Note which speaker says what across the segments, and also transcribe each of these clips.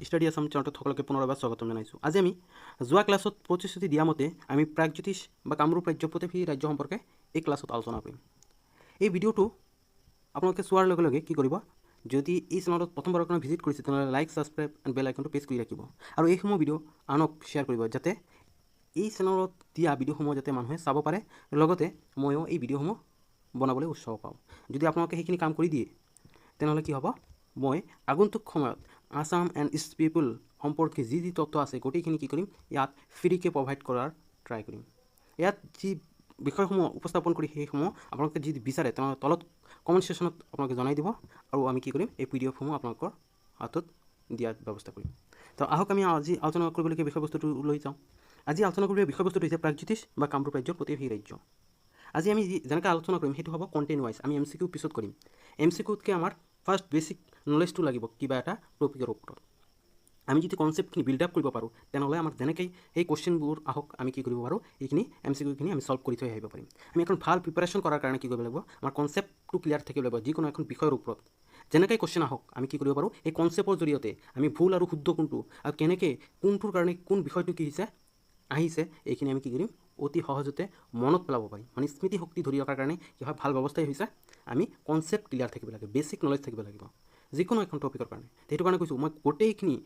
Speaker 1: Study Assam চেনেলটোত সকলোকে পুনৰবাৰ স্বাগতম জনাইছোঁ। আজি আমি যোৱা ক্লাছত প্ৰতিশ্ৰুতি দিয়া মতে আমি প্ৰাগজ্যোতিষ বা কামৰূপ ৰাজ্য প্ৰতিবেশী ৰাজ্য সম্পৰ্কে এই ক্লাছত আলোচনা কৰিম। এই ভিডিঅ'টো আপোনালোকে চোৱাৰ লগে লগে কি কৰিব, যদি এই চেনেলটোত প্ৰথমবাৰৰ কাৰণে ভিজিট কৰিছে তেনেহ'লে লাইক, ছাবস্ক্ৰাইব এণ্ড বেল আইকনটো প্ৰেছ কৰি ৰাখিব আৰু এইসমূহ ভিডিঅ' আনক শ্বেয়াৰ কৰিব, যাতে এই চেনেলত দিয়া ভিডিঅ'সমূহ যাতে মানুহে চাব পাৰে, লগতে ময়ো এই ভিডিঅ'সমূহ বনাবলৈ উৎসাহ পাওঁ। যদি আপোনালোকে সেইখিনি কাম কৰি দিয়ে তেনেহ'লে কি হ'ব, মই আগন্তুক সময়ত আছাম এণ্ড it's পিপুল সম্পৰ্কে যি যি তথ্য আছে গোটেইখিনি কি কৰিম, ইয়াত ফ্ৰীকৈ প্ৰভাইড কৰাৰ ট্ৰাই কৰিম। ইয়াত যি বিষয়সমূহ উপস্থাপন কৰি সেইসমূহ আপোনালোকে যি বিচাৰে তেনেহ'লে তলত কমেণ্ট ছেকশ্যনত আপোনালোকে জনাই দিব আৰু আমি কি কৰিম, এই পি ডি এফসমূহ আপোনালোকৰ হাতত দিয়াৰ ব্যৱস্থা কৰিম। তো আহক আমি আজি আলোচনা কৰিবলগীয়া বিষয়বস্তুটো লৈ যাওঁ। আজি আলোচনা কৰিবলগীয়া বিষয়বস্তুটো হৈছে প্ৰাগজ্যোতিষ বা কামৰূপ ৰাজ্যৰ প্ৰতিবেশী ৰাজ্য। আজি আমি যি যেনেকৈ আলোচনা কৰিম সেইটো হ'ব কণ্টেণ্ট ৱাইজ। আমি এম চি কিউ পিছত কৰিম। এম চি কিউতকৈ আমাৰ ফাৰ্ষ্ট বেছিক নলেজটো লাগিব কিবা এটা টপিকৰ ওপৰত। আমি যদি কনচেপ্টখিনি বিল্ড আপ কৰিব পাৰোঁ তেনেহ'লে আমাৰ যেনেকৈ সেই কুৱেশ্যনবোৰ আহক আমি কি কৰিব পাৰোঁ, এইখিনি এম চি কিউখিনি আমি ছল্ভ কৰি থৈ আহিব পাৰিম। আমি এখন ভাল প্ৰিপাৰেশ্যন কৰাৰ কাৰণে কি কৰিব লাগিব, আমাৰ কনচেপ্টটো ক্লিয়াৰ থাকিব লাগিব। যিকোনো এখন বিষয়ৰ ওপৰত যেনেকৈ কুৱেশ্যন আহক আমি কি কৰিব পাৰোঁ, এই কনচেপ্টৰ জৰিয়তে আমি ভুল আৰু শুদ্ধ কোনটো আৰু কেনেকৈ কোনটোৰ কাৰণে কোন বিষয়টো কি হৈছে আহিছে এইখিনি আমি কি কৰিম, অতি সহজতে মনত পেলাব পাৰিম। মানে স্মৃতিশক্তি ধৰি ৰখাৰ কাৰণে কি হয়, ভাল ব্যৱস্থাই হৈছে আমি কনচেপ্ট ক্লিয়াৰ থাকিব লাগে, বেছিক নলেজ থাকিব লাগিব যিকোনো এখন টপিকৰ কাৰণে। সেইটো কাৰণে কৈছোঁ মই গোটেইখিনি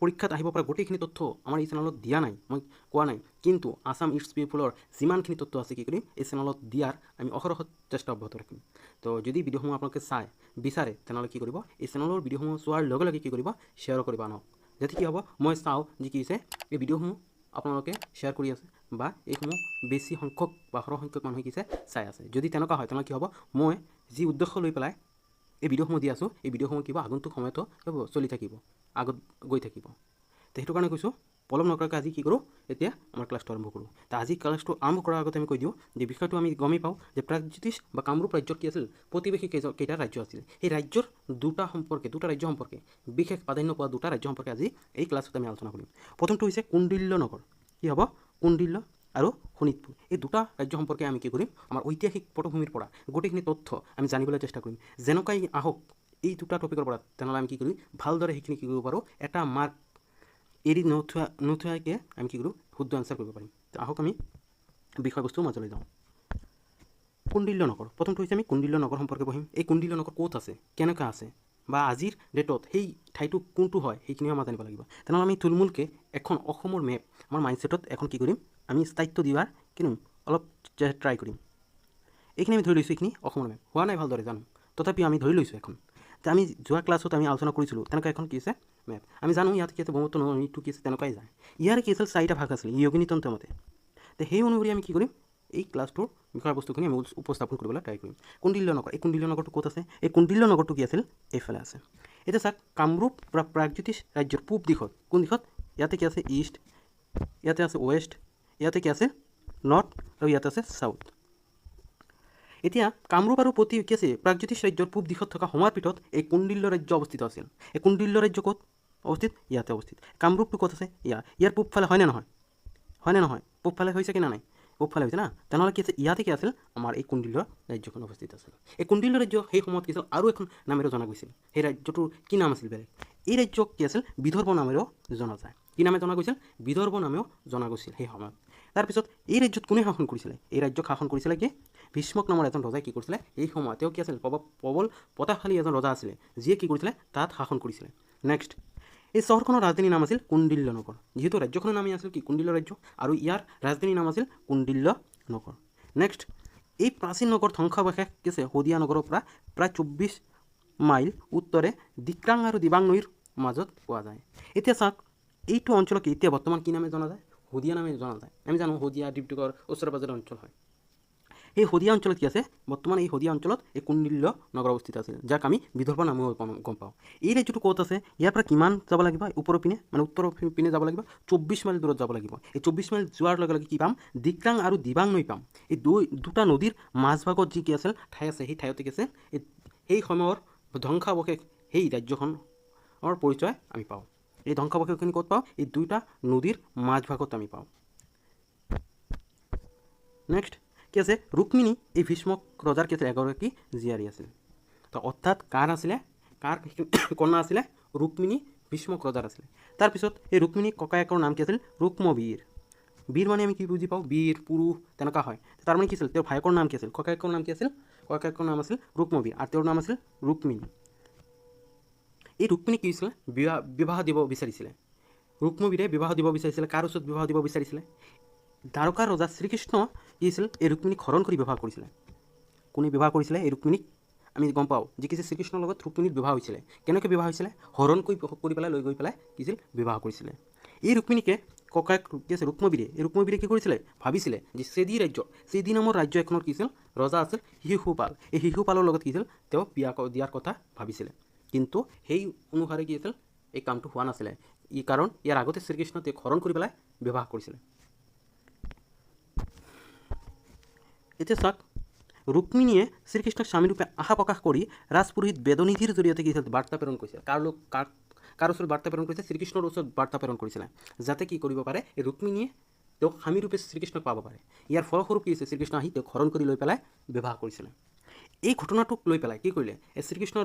Speaker 1: পৰীক্ষাত আহিব পৰা গোটেইখিনি তথ্য আমাৰ এই চেনেলত দিয়া নাই, মই কোৱা নাই, কিন্তু আছাম it's পিপুলৰ যিমানখিনি তথ্য আছে কি কৰিম এই চেনেলত দিয়াৰ আমি অহৰহ চেষ্টা অব্যাহত ৰাখিম। তো যদি ভিডিঅ'সমূহ আপোনালোকে চাই বিচাৰে তেনেহ'লে কি কৰিব, এই চেনেলৰ ভিডিঅ'সমূহ চোৱাৰ লগে লগে কি কৰিব, শ্বেয়াৰ কৰিব আনক, যাতে কি হ'ব মই চাওঁ যে কি হৈছে এই ভিডিঅ'সমূহ আপোনালোকে শ্বেয়াৰ কৰি আছে বা এইসমূহ বেছি সংখ্যক বা সৰহ সংখ্যক মানুহে কি চাই আছে। যদি তেনেকুৱা হয় তেনেহ'লে কি হ'ব, মই যি উদ্দেশ্য লৈ পেলাই এই ভিডিঅ'সমূহ দি আছোঁ এই ভিডিঅ'সমূহ কিবা আগন্তুক সময়তো চলি থাকিব, আগত গৈ থাকিব। তো সেইটো কাৰণে কৈছোঁ পলম নকৰাকৈ আজি কি কৰোঁ, এতিয়া আমাৰ ক্লাছটো আৰম্ভ কৰোঁ। তো আজি ক্লাছটো আৰম্ভ কৰাৰ আগতে আমি কৈ দিওঁ যে বিষয়টো আমি গমেই পাওঁ যে প্ৰাগজ্যোতিষ বা কামৰূপ ৰাজ্যৰ কি আছিল, প্ৰতিবেশী কেইটা ৰাজ্য আছিল। সেই ৰাজ্যৰ দুটা সম্পৰ্কে, দুটা ৰাজ্য সম্পৰ্কে বিশেষ প্ৰাধান্য পোৱা দুটা ৰাজ্য সম্পৰ্কে আজি এই ক্লাছত আমি আলোচনা কৰিম। প্ৰথমটো হৈছে কুণ্ডিল্য নগৰ। কি হ'ব, কুণ্ডিল্য আৰু শোণিতপুৰ। এই দুটা ৰাজ্য সম্পৰ্কে আমি কি কৰিম, আমাৰ ঐতিহাসিক পটভূমিৰ পৰা গোটেইখিনি তথ্য আমি জানিবলৈ চেষ্টা কৰিম। যেনেকুৱাই আহক এই দুটা টপিকৰ পৰা তেনেহ'লে আমি কি কৰিম, ভালদৰে সেইখিনি কি কৰিব পাৰোঁ, এটা মাৰ্ক এৰি নোথোৱাকৈ আমি কি কৰোঁ, শুদ্ধ এনচাৰ কৰিব পাৰিম। তো আহক আমি বিষয়বস্তুৰ মাজলৈ যাওঁ। কুণ্ডিল্য নগৰ প্ৰথমটো হৈছে আমি কুণ্ডিল্য নগৰ সম্পৰ্কে পঢ়িম। এই কুণ্ডিল্য নগৰ ক'ত আছে, কেনেকুৱা আছে বা আজিৰ ডেটত সেই ঠাইটো কোনটো হয় সেইখিনিও আমাৰ জানিব লাগিব। তেনেহ'লে আমি থুলমূলকৈ এখন অসমৰ মেপ আমাৰ মাইণ্ডছেটত এখন কি কৰিম, আমি স্থায়িত্ব দিয়াৰ কিনিম অলপ ট্ৰাই কৰিম। এইখিনি আমি ধৰি লৈছোঁ এইখিনি অসমৰ মেপ, হোৱা নাই ভালদৰে জানো, তথাপিও আমি ধৰি লৈছোঁ এখন। যে আমি যোৱা ক্লাছত আমি আলোচনা কৰিছিলোঁ তেনেকুৱা এখন কি আছে মেপ। আমি জানো ইয়াত কি আছে, ব্ৰহ্মপুত্ৰ নদীটো কি আছে তেনেকুৱাই যায়। ইয়াৰ কি আছিল, চাৰিটা ভাগ আছিল য়োগিনী তন্ত্ৰ মতে। তো সেই অনুসৰি আমি কি কৰিম, এই ক্লাছটোৰ বিষয়বস্তুখিনি আমি উপস্থাপন কৰিবলৈ ট্ৰাই কৰিম। কুণ্ডিল্য নগৰ, এই কুণ্ডিল্য নগৰটো ক'ত আছে, এই কুণ্ডিল্য নগৰটো কি আছিল এইফালে আছে। এতিয়া চাওক কামৰূপ বা প্ৰাগজ্যোতিষ ৰাজ্যৰ পূব দিশত, কোন দিশত, ইয়াতে কি আছে ইষ্ট, ইয়াতে আছে ৱেষ্ট, ইয়াতে কি আছে নৰ্থ আৰু ইয়াতে আছে চাউথ। এতিয়া কামৰূপ আৰু প্ৰতি কি আছে প্ৰাগজ্যোতিষ ৰাজ্যৰ পূব দিশত থকা সমাৰপীঠত এই কুণ্ডিল্য ৰাজ্য অৱস্থিত আছিল। এই কুণ্ডিল্য ৰাজ্য ক'ত অৱস্থিত, ইয়াতে অৱস্থিত। কামৰূপটো ক'ত আছে, ইয়াৰ পূবফালে হয়নে নহয়, হয়নে নহয়, পূবফালে হৈছে কি না নাই, পূবফালে হৈছে না। তেনেহ'লে কি আছে, ইয়াতে কি আছিল আমাৰ এই কুণ্ডিল্য ৰাজ্যখন অৱস্থিত আছিল। এই কুণ্ডিল্য ৰাজ্য সেই সময়ত কি আছিল আৰু এখন নামেৰেও জনা গৈছিল। সেই ৰাজ্যটোৰ কি নাম আছিল বেলেগ, এই ৰাজ্যক কি আছিল বিদৰ্ভ নামেৰেও জনা যায়। কি নামে জনা গৈছিল, বিদৰ্ভ নামেও জনা গৈছিল সেই সময়ত। তাৰপিছত এই ৰাজ্যত কোনে শাসন কৰিছিলে, এই ৰাজ্যক শাসন কৰিছিলে কি ভীষ্মক নামৰ এজন ৰজাই কি কৰিছিলে এই সময়ত। তেওঁ কি আছিল, প্ৰবল প্ৰতাপশালী এজন ৰজা আছিলে যিয়ে কি কৰিছিলে তাত শাসন কৰিছিলে। নেক্সট, এই চহৰখনৰ ৰাজধানীৰ নাম আছিল কুণ্ডিল্য নগৰ। যিহেতু ৰাজ্যখনৰ নামেই আছিল কি কুণ্ডিল্য ৰাজ্য আৰু ইয়াৰ ৰাজধানীৰ নাম আছিল কুণ্ডিল্য নগৰ। নেক্সট, এই প্ৰাচীন নগৰ ধ্বংসাৱশেষ কি আছে শদিয়া নগৰৰ পৰা প্ৰায় 24 মাইল উত্তৰে দিক্ৰাং আৰু দিবাং নৈৰ মাজত পোৱা যায়। এতিয়া চাওক এইটো অঞ্চলক এতিয়া বৰ্তমান কি নামে জনা যায়, শদিয়া নামে জনা যায়। আমি জানো শদিয়া ডিব্ৰুগড় ওচৰে পাজৰে অঞ্চল হয়। এই শদিয়া অঞ্চলত কি আছে, বৰ্তমান এই শদিয়া অঞ্চলত এই কুণ্ডিল্য নগৰ অৱস্থিত আছিল, যাক আমি বিদৰ্ভ নামেও গম পাওঁ। এই ৰাজ্যটো ক'ত আছে, ইয়াৰ পৰা কিমান যাব লাগিব, ওপৰৰ পিনে মানে উত্তৰৰ পিনে যাব লাগিব, 24 মাইল দূৰত যাব লাগিব। এই 24 মাইল যোৱাৰ লগে লগে কি পাম, দিক্ৰাং আৰু দিবাং নৈ পাম। এই দুটা নদীৰ মাজভাগত যি কি আছিল ঠাই আছে, সেই ঠাইতে কি আছে সেই সময়ৰ ধ্বংসাৱশেষ সেই ৰাজ্যখনৰ পৰিচয় আমি পাওঁ। এই ধ্বংসাৱশেষখিনি ক'ত পাওঁ, এই দুয়োটা নদীৰ মাজভাগত আমি পাওঁ। নেক্সট কি আছে, ৰুক্মিণী এই ভীষ্মক ৰজাৰ কি আছিল এগৰাকী জীয়াৰী আছিল। তো অৰ্থাৎ কাৰ আছিলে, কাৰ কন্যা আছিলে, ৰুক্মিণী ভীষ্মক ৰজাৰ আছিলে। তাৰপিছত এই ৰুক্মিণী ককায়েকৰ নাম কি আছিল? ৰুক্মবীৰ। বীৰ মানে আমি কি বুজি পাওঁ? বীৰ পুৰুষ তেনেকুৱা হয়। তাৰমানে কি আছিল? তেওঁৰ ভায়েকৰ নাম কি আছিল? ককায়েকৰ নাম কি আছিল? ককায়েকৰ নাম আছিল ৰুক্মবীৰ আৰু তেওঁৰ নাম আছিল ৰুক্মিণী। এই ৰুক্মিণী কি হৈছিলে? বিবাহ দিব বিচাৰিছিলে। ৰুক্মবীৰে বিবাহ দিব বিচাৰিছিলে। কাৰ ওচৰত বিবাহ দিব বিচাৰিছিলে? দ্বাৰকাৰ ৰজা শ্ৰীকৃষ্ণ কি হৈছিল? এই ৰুক্মিণীক হৰণ কৰি বিবাহ কৰিছিলে। কোনে বিবাহ কৰিছিলে এই ৰুক্মিণীক? আমি গম পাওঁ যে কি শ্ৰীকৃষ্ণৰ লগত ৰুক্মিণীৰ বিবাহ হৈছিলে। কেনেকৈ বিবাহ হৈছিলে? হৰণ কৰি পেলাই লৈ গৈ পেলাই কি হৈছিল? বিবাহ কৰিছিলে। এই ৰুক্মিণীকে ককায়েক কি আছে ৰুক্মবীৰে, এই ৰুক্মবীৰে কি কৰিছিলে? ভাবিছিলে যে চেদি ৰাজ্য, চেদি নামৰ ৰাজ্য এখনৰ কি আছিল ৰজা আছিল শিশুপাল। এই শিশুপালৰ লগত কি আছিল তেওঁ বিয়া দিয়াৰ কথা ভাবিছিলে। কিন্তু সেই অনুসাৰে কি আছিল এই কামটো হোৱা নাছিলে। ই কাৰণ ইয়াৰ আগতে শ্ৰীকৃষ্ণ তেওঁক হৰণ কৰি পেলাই বিবাহ কৰিছিলে। এতিয়া চাওক, ৰুক্মিণীয়ে শ্ৰীকৃষ্ণক স্বামীৰূপে আশা প্ৰকাশ কৰি ৰাজপুৰোহিত বেদনিধিৰ জৰিয়তে কি হৈছিল? বাৰ্তা প্ৰেৰণ কৰিছিল। কাৰ ওচৰত বাৰ্তা প্ৰেৰণ কৰিছে? শ্ৰীকৃষ্ণৰ ওচৰত বাৰ্তা প্ৰেৰণ কৰিছিলে, যাতে কি কৰিব পাৰে এই ৰুক্মিণীয়ে তেওঁক স্বামীৰূপে শ্ৰীকৃষ্ণক পাব পাৰে। ইয়াৰ ফলস্বৰূপ কি হৈছে? শ্ৰীকৃষ্ণ আহি তেওঁক হৰণ কৰি লৈ পেলাই বিবাহ কৰিছিলে। এই ঘটনাটোক লৈ পেলাই কি কৰিলে? এই শ্ৰীকৃষ্ণ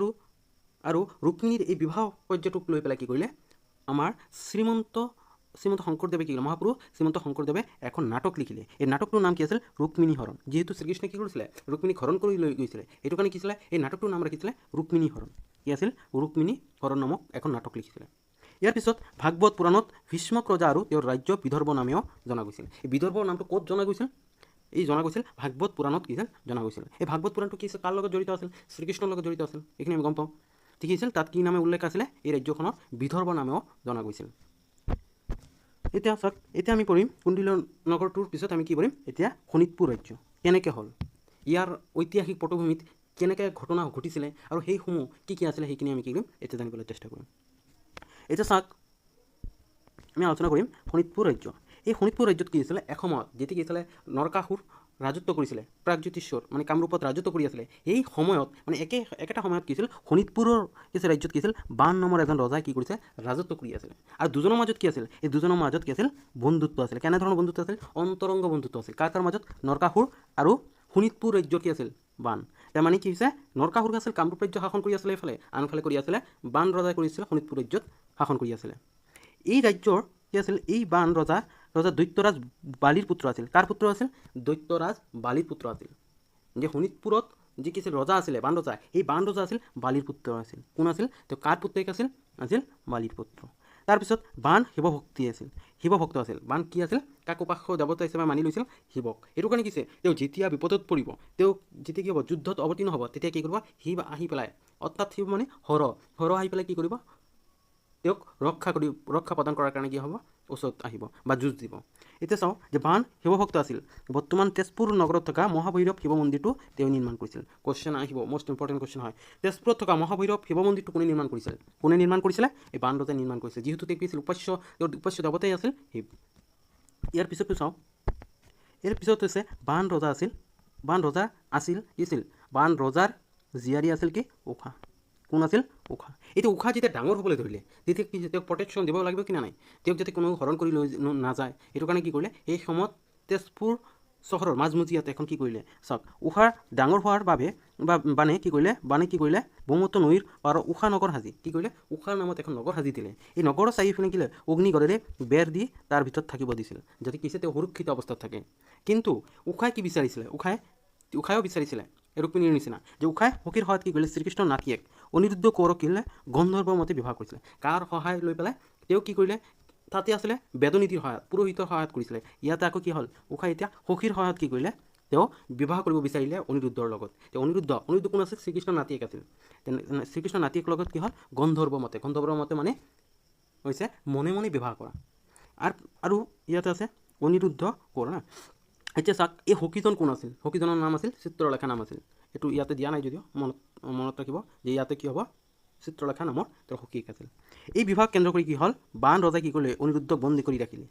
Speaker 1: আৰু ৰুক্মিণীৰ এই বিবাহ পৰ্যটোক লৈ পেলাই কি কৰিলে? আমাৰ শ্ৰীমন্ত শংকৰদেৱে কি কৰিলে? মহাপুৰুষ শ্ৰীমন্ত শংকৰদেৱে এখন নাটক লিখিলে। এই নাটকটোৰ নাম কি আছিল? ৰুক্মিণী হৰণ। যিহেতু শ্ৰীকৃষ্ণে কি কৰিছিলে? ৰুক্মিণীক হৰণ কৰি লৈ গৈছিলে, এইটো কাৰণে কি আছিলে এই নাটকটোৰ নাম ৰাখিছিলে ৰুক্মিণী হৰণ। কি আছিল? ৰুক্মিণী হৰণ নামক এখন নাটক লিখিছিলে। ইয়াৰ পিছত ভাগৱত পুৰাণত ভীষ্মক ৰজা আৰু তেওঁৰ ৰাজ্য বিদৰ্ভ নামেও জনা গৈছিল। এই বিদৰ্ভ নামটো ক'ত জনা গৈছিল? এই জনা গৈছিল ভাগৱত পুৰাণত কি আছিল জনা গৈছিল। এই ভাগৱত পুৰাণটো কি আছিল? কাৰ লগত জড়িত আছিল? শ্ৰীকৃষ্ণৰ লগত জড়িত আছিল। এইখিনি আমি গম পাওঁ। ঠিক আছিল, তাত কি নামে উল্লেখ আছিলে? এই ৰাজ্যখনৰ বিদৰ্ভ নামেও জনা গৈছিল। এতিয়া চাওক, এতিয়া আমি পঢ়িম কুণ্ডিল নগৰটোৰ পিছত আমি কি কৰিম? এতিয়া শোণিতপুৰ ৰাজ্য কেনেকৈ হ'ল, ইয়াৰ ঐতিহাসিক পটভূমিত কেনেকৈ ঘটনা ঘটিছিলে আৰু সেইসমূহ কি কি আছিলে সেইখিনি আমি কি কৰিম এতিয়া জানিবলৈ চেষ্টা কৰিম। এতিয়া চাওক, আমি আলোচনা কৰিম শোণিতপুৰ ৰাজ্য। এই শোণিতপুৰ ৰাজ্যত কি আছিলে? এসময়ত যেতিয়া কি আছিলে নৰকাসুৰ ৰাজত্ব কৰিছিলে, প্ৰাগজ্যোতিষৰ মানে কামৰূপত ৰাজত্ব কৰি আছিলে, সেই সময়ত মানে একেটা সময়ত কি আছিল শোণিতপুৰৰ কি আছিল ৰাজ্যত কি আছিল বান নামৰ এজন ৰজাই কি কৰিছে ৰাজত্ব কৰি আছিলে। আৰু দুজনৰ মাজত কি আছিল? এই দুজনৰ মাজত কি আছিল বন্ধুত্ব আছিল। কেনেধৰণৰ বন্ধুত্ব আছিল? অন্তৰংগ বন্ধুত্ব আছিল। কাৰ কাৰ মাজত? নৰকাসুৰ আৰু শোণিতপুৰ ৰাজ্য কি আছিল বান। তাৰ মানে কি হৈছে? নৰকাসুৰ আছিল কামৰূপ ৰাজ্য শাসন কৰি আছিলে এইফালে, আনফালে কৰি আছিলে বান ৰজাই কৰিছিলে শোণিতপুৰ ৰাজ্যত শাসন কৰি আছিলে। এই ৰাজ্যৰ কি আছিল? এই বান ৰজা দৈত্যৰাজ বালিৰ পুত্ৰ আছিল। কাৰ পুত্ৰ আছিল? দৈত্যৰাজ বালিৰ পুত্ৰ আছিল। যে শোণিতপুৰত যি কি আছিল ৰজা আছিলে বান ৰজা, এই বান ৰজা আছিল বালিৰ পুত্ৰ আছিল। কোন আছিল তেওঁ? কাৰ পুত্ৰেক আছিল? আছিল বালিৰ পুত্ৰ। তাৰপিছত বান শিৱভক্তি আছিল, শিৱভক্ত আছিল। বান কি আছিল? কাক উপাস্য দেৱতা হিচাপে মানি লৈছিল? শিৱক। সেইটো কাৰণে কি হৈছে তেওঁ যেতিয়া বিপদত পৰিব, তেওঁ যেতিয়া কি হ'ব যুদ্ধত অৱতীৰ্ণ হ'ব, তেতিয়া কি কৰিব? শিৱ আহি পেলাই, অৰ্থাৎ শিৱ মানে হৰ, হৰ আহি পেলাই কি কৰিব? তেওঁক ৰক্ষা প্ৰদান কৰাৰ কাৰণে কি হ'ব? ওচৰত আহিব বা যুঁজ দিব। এতিয়া চাওঁ যে বান শিৱভক্ত আছিল। বৰ্তমান তেজপুৰ নগৰত থকা মহাভৈৰৱ শিৱ মন্দিৰটো তেওঁ নিৰ্মাণ কৰিছিল। কুৱেশ্যন আহিব, মষ্ট ইম্পৰ্টেণ্ট কুৱেশ্যন হয়। তেজপুৰত থকা মহাভৈৰৱ শিৱ মন্দিৰটো কোনে নিৰ্মাণ কৰিছিল? কোনে নিৰ্মাণ কৰিছিলে? এই বান ৰজাই নিৰ্মাণ কৰিছিল। যিহেতু তেওঁ কি আছিল উপাস্য, তেওঁৰ উপাস্য দেৱতাই আছিল শিৱ। ইয়াৰ পিছতো চাওঁ, ইয়াৰ পিছত হৈছে বান ৰজা আছিল। বান ৰজা আছিল কি আছিল? বান ৰজাৰ জীয়াৰী আছিল কি? উষা। কোন আছিল? উষা। এতিয়া উষা যেতিয়া ডাঙৰ হ'বলৈ ধৰিলে তেতিয়া কি তেওঁক প্ৰটেকশ্যন দিব লাগিব কি নাই? তেওঁক যাতে কোনো হৰণ কৰি লৈ নাযায়, সেইটো কাৰণে কি কৰিলে? সেই সময়ত তেজপুৰ চহৰৰ মাজমজিয়াত এখন কি কৰিলে? চাওক, উষাৰ ডাঙৰ হোৱাৰ বাবে বা বানে কি কৰিলে? বানে কি কৰিলে? ব্ৰহ্মপুত্ৰ নৈৰ পাৰৰ উষা নগৰ সাজি কি কৰিলে? উষাৰ নামত এখন নগৰ সাজি দিলে। এই নগৰৰ চাৰিওফালে কি অগ্নিগড়েৰে বেৰ দি তাৰ ভিতৰত থাকিব দিছিল, যাতে কি হৈছে তেওঁ সুৰক্ষিত অৱস্থাত থাকে। কিন্তু উষাই কি বিচাৰিছিলে? উষায়ো বিচাৰিছিলে ৰুক্মিণীৰ নিচিনা যে উষাই সখীৰ সহায়ত কি কৰিলে? শ্ৰীকৃষ্ণৰ নাতিয়েক অনিৰুদ্ধ কোঁৱৰক কি কৰিলে? গন্ধৰ্বৰ মতে বিবাহ কৰিছিলে। কাৰ সহায় লৈ পেলাই তেওঁ কি কৰিলে? তাতে আছিলে বেদনীতিৰ সহায়ত, পুৰোহিতৰ সহায়ত কৰিছিলে। ইয়াতে আকৌ কি হ'ল? উষাই এতিয়া সখীৰ সহায়ত কি কৰিলে? তেওঁ বিবাহ কৰিব বিচাৰিলে অনিৰুদ্ধৰ লগত। তেওঁ অনিৰুদ্ধ কোন আছিল? শ্ৰীকৃষ্ণৰ নাতিয়েক আছিল। শ্ৰীকৃষ্ণৰ নাতিয়েকৰ লগত কি হ'ল? গন্ধৰ্ব মতে, গন্ধৰ্ব মতে মানে হৈছে মনে মনে বিবাহ কৰা। আৰু ইয়াতে আছে অনিৰুদ্ধ কোঁৱৰ না। এতিয়া চাওক, এই সখীজন কোন আছিল? সখীজনৰ নাম আছিল চিত্ৰলেখা নাম আছিল। এইটো ইয়াতে দিয়া নাই যদিও মনত ৰাখিব যে ইয়াতে কি হ'ব? চিত্ৰলেখা নামৰ তেওঁৰ সখীয়েক আছিল। এই বিবাহ কেন্দ্ৰ কৰি কি হ'ল? বান ৰজাই কি কৰিলে? অনিৰুদ্ধক বন্দী কৰি ৰাখিলে।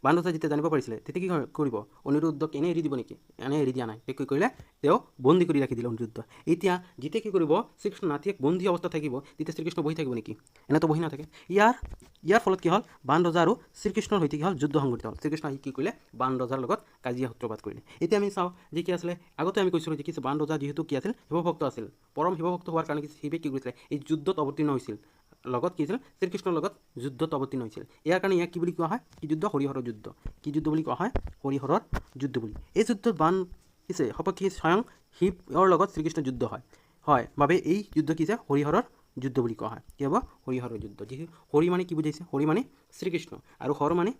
Speaker 1: বান ৰজাই যেতিয়া জানিব পাৰিছিলে তেতিয়া কি কৰিব? অনিৰুদ্ধক এনেই এৰি দিব নেকি? এনেই এৰি দিয়া নাই। তেওঁ কি কৰিলে? তেওঁ বন্দী কৰি ৰাখি দিলে অনিৰুদ্ধ। এতিয়া যেতিয়া কি কৰিব? শ্ৰীকৃষ্ণ নাতিয়েক বন্দী অৱস্থাত থাকিব, তেতিয়া শ্ৰীকৃষ্ণ বহি থাকিব নেকি? এনেতো বহি নাথাকে। ইয়াৰ ফলত কি হ'ল? বান ৰজা আৰু শ্ৰীকৃষ্ণৰ সৈতে কি হ'ল? যুদ্ধ সংঘটিত হ'ল। শ্ৰীকৃষ্ণ আহি কি কৰিলে? বান ৰজাৰ লগত কাজিয়া সূত্ৰপাত কৰিলে। এতিয়া আমি চাওঁ যে কি আছিলে, আগতে আমি কৈছিলোঁ যে কি বান ৰজা যিহেতু কি আছিল? শিৱভক্ত আছিল। পৰম শিৱভক্ত হোৱাৰ কাৰণে শিৱে কি কৰিছিলে? এই যুদ্ধত অৱতীৰ্ণ হৈছিল। লগত কি হৈছিল? শ্ৰীকৃষ্ণৰ লগত যুদ্ধত অৱতীৰ্ণ হৈছিল। ইয়াৰ কাৰণে ইয়াক কি বুলি কোৱা হয়? কি যুদ্ধ? হৰিহৰৰ যুদ্ধ। কি যুদ্ধ বুলি কোৱা হয়? হৰিহৰৰ যুদ্ধ বুলি। এই যুদ্ধত বান কিছে সপক্ষে স্বয়ং শিৱৰ লগত শ্ৰীকৃষ্ণ যুদ্ধ হয় হয় বাবে এই যুদ্ধ কি হৈছে? হৰিহৰৰ যুদ্ধ বুলি কোৱা হয়। কি হ'ব? হৰিহৰৰ যুদ্ধ। যিহেতু হৰি মানে কি বুজাইছে? হৰি মানে শ্ৰীকৃষ্ণ আৰু হৰ মানে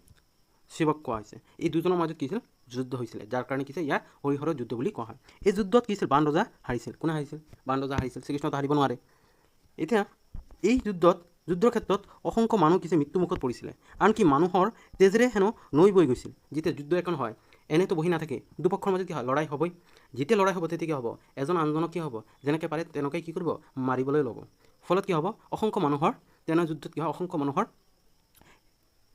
Speaker 1: শিৱক কোৱা হৈছে। এই দুজনৰ মাজত কি হৈছিল? যুদ্ধ হৈছিলে, যাৰ কাৰণে কি হৈছে ইয়াক হৰিহৰৰ যুদ্ধ বুলি কোৱা হয়। এই যুদ্ধত কি হৈছিল? বান ৰজা হাৰিছিল। কোনে হাৰিছিল? বান ৰজা হাৰিছিল, শ্ৰীকৃষ্ণতো হাৰিব নোৱাৰে। এতিয়া এই যুদ্ধৰ ক্ষেত্ৰত অসংখ্য মানুহ কিছু মৃত্যুমুখত পৰিছিলে, আনকি মানুহৰ তেজেৰে হেনো নৈ বৈ গৈছিল। যেতিয়া যুদ্ধ এখন হয় এনেতো বহি নাথাকে, দুপক্ষৰ মাজত কি হয়? লৰাই হ'বই। যেতিয়া লৰাই হ'ব তেতিয়া কি হ'ব? এজন আনজনক কি হ'ব? যেনেকৈ পাৰে তেনেকৈ কি কৰিব? মাৰিবলৈ ল'ব। ফলত কি হ'ব? অসংখ্য মানুহৰ তেনে যুদ্ধত কি হয়? অসংখ্য মানুহৰ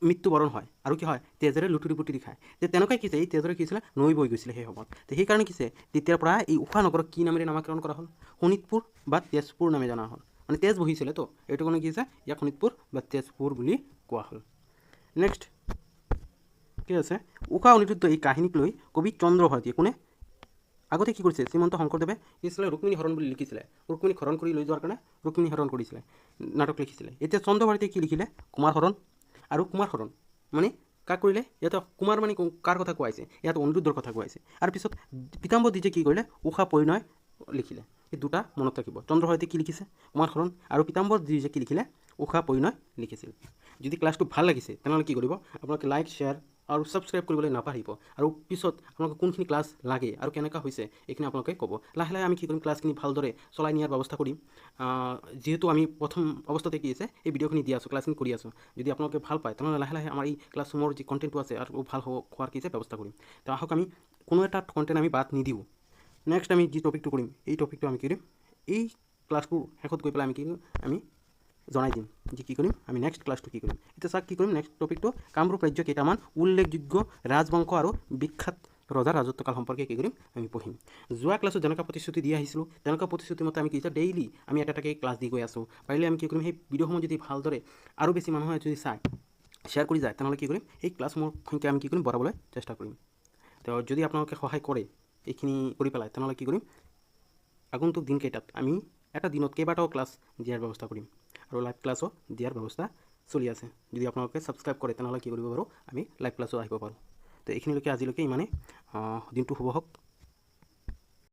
Speaker 1: মৃত্যুবৰণ হয় আৰু কি হয়? তেজেৰে লুটুৰি পুটুৰি খায়। তে তেনেকুৱাই কি হৈছে? এই তেজেৰে কি হৈছিলে? নৈ বৈ গৈছিলে সেই সময়ত। তো সেইকাৰণে কি হৈছে? তেতিয়াৰ পৰা এই ঊষা নগৰক কি নামেৰে নামাকৰণ কৰা হ'ল? শোণিতপুৰ বা তেজপুৰ নামে জনা হ'ল। মানে তেজ বহিছিলে তো এইটো কাৰণে কি হৈছে? ইয়াক শোণিতপুৰ বা তেজপুৰ বুলি কোৱা হ'ল। নেক্সট কি আছে? ঊষা অনিৰুদ্ধ এই কাহিনীক লৈ কবি চন্দ্ৰভাৰতীয়ে কোনে আগতে কি কৰিছে? শ্ৰীমন্ত শংকৰদেৱে কি আছিলে? ৰুক্মিণী হৰণ বুলি লিখিছিলে। ৰুক্মিণীক হৰণ কৰি লৈ যোৱাৰ কাৰণে ৰুক্মিণী হৰণ কৰিছিলে, নাটক লিখিছিলে। এতিয়া চন্দ্ৰভাৰতীয়ে কি লিখিলে? কুমাৰ হৰণ। আৰু কুমাৰ হৰণ মানে কাক কৰিলে? ইয়াতে কুমাৰ মানে কাৰ কথা কোৱা হৈছে? ইয়াত অনিৰুদ্ধৰ কথা কোৱা হৈছে। আৰু পিছত পীতাম্বৰ দ্বিজে কি কৰিলে? ঊষা পৰিণয় লিখিলে। এই দুটা মনত ৰাখিব। চন্দ্ৰভাৰতীয়ে কি লিখিছে? কুমাৰ হৰণ। আৰু পীতাম্বৰ দ্বিজে কি লিখিলে? ঊষা পৰিণয় লিখিছিল। যদি ক্লাছটো ভাল লাগিছে তেনেহ'লে কি কৰিব? আপোনালোকে লাইক, শ্বেয়াৰ আৰু ছাবস্ক্ৰাইব কৰিবলৈ নাপাহৰিব। আৰু পিছত আপোনালোকে কোনখিনি ক্লাছ লাগে আৰু কেনেকুৱা হৈছে এইখিনি আপোনালোকে ক'ব। লাহে লাহে আমি কি কৰিম? ক্লাছখিনি ভালদৰে চলাই নিয়াৰ ব্যৱস্থা কৰিম। যিহেতু আমি প্ৰথম অৱস্থাতে কি আছে এই ভিডিঅ'খিনি দি আছোঁ, ক্লাছখিনি কৰি আছোঁ। যদি আপোনালোকে ভাল পায় তেনেহ'লে লাহে লাহে আমাৰ এই ক্লাছসমূহৰ যি কণ্টেণ্টটো আছে আৰু ভাল হোৱাৰ কি আছে ব্যৱস্থা কৰিম। তো আহক আমি কোনো এটা কণ্টেণ্ট আমি বাদ নিদিওঁ। নেক্সট আমি যি টপিকটো কৰিম এই টপিকটো আমি কি কৰিম? এই ক্লাছটোৰ শেষত গৈ পেলাই আমি কি কৰিম? আমি জনাই দিম যে কি কৰিম আমি নেক্সট ক্লাছটো কি কৰিম। এতিয়া চাওক কি কৰিম? নেক্সট টপিকটো কামৰূপ ৰাজ্য কেইটামান উল্লেখযোগ্য ৰাজবংশ আৰু বিখ্যাত ৰজাৰ ৰাজত্বকাল সম্পৰ্কে কি কৰিম আমি পঢ়িম। যোৱা ক্লাছত যেনেকুৱা প্ৰতিশ্ৰুতি দি আহিছিলোঁ তেনেকুৱা প্ৰতিশ্ৰুতি মতে আমি কি হৈছে ডেইলি আমি এটা এটাকৈ ক্লাছ দি গৈ আছোঁ। পাৰিলে আমি কি কৰিম? সেই ভিডিঅ'সমূহ যদি ভালদৰে আৰু বেছি মানুহে যদি চায়, শ্বেয়াৰ কৰি যায় তেনেহ'লে কি কৰিম? এই ক্লাছসমূহৰ সংখ্যা আমি কি কৰিম? বঢ়াবলৈ চেষ্টা কৰিম। তো যদি আপোনালোকে সহায় কৰে এইখিনি কৰি পেলাই তেনেহ'লে কি কৰিম? আগন্তুক দিনকেইটাত আমি এটা দিনত কেইবাটাও ক্লাছ দিয়াৰ ব্যৱস্থা কৰিম আৰু লাইভ ক্লাছো দিয়াৰ ব্যৱস্থা চলি আছে। যদি আপোনালোকে ছাবস্ক্ৰাইব কৰে তেনেহ'লে কি কৰিব পাৰোঁ? আমি লাইভ ক্লাছো আহিব পাৰোঁ। তো এইখিনিলৈকে আজিলৈকে ইমানেই। দিনটো শুভ হওক।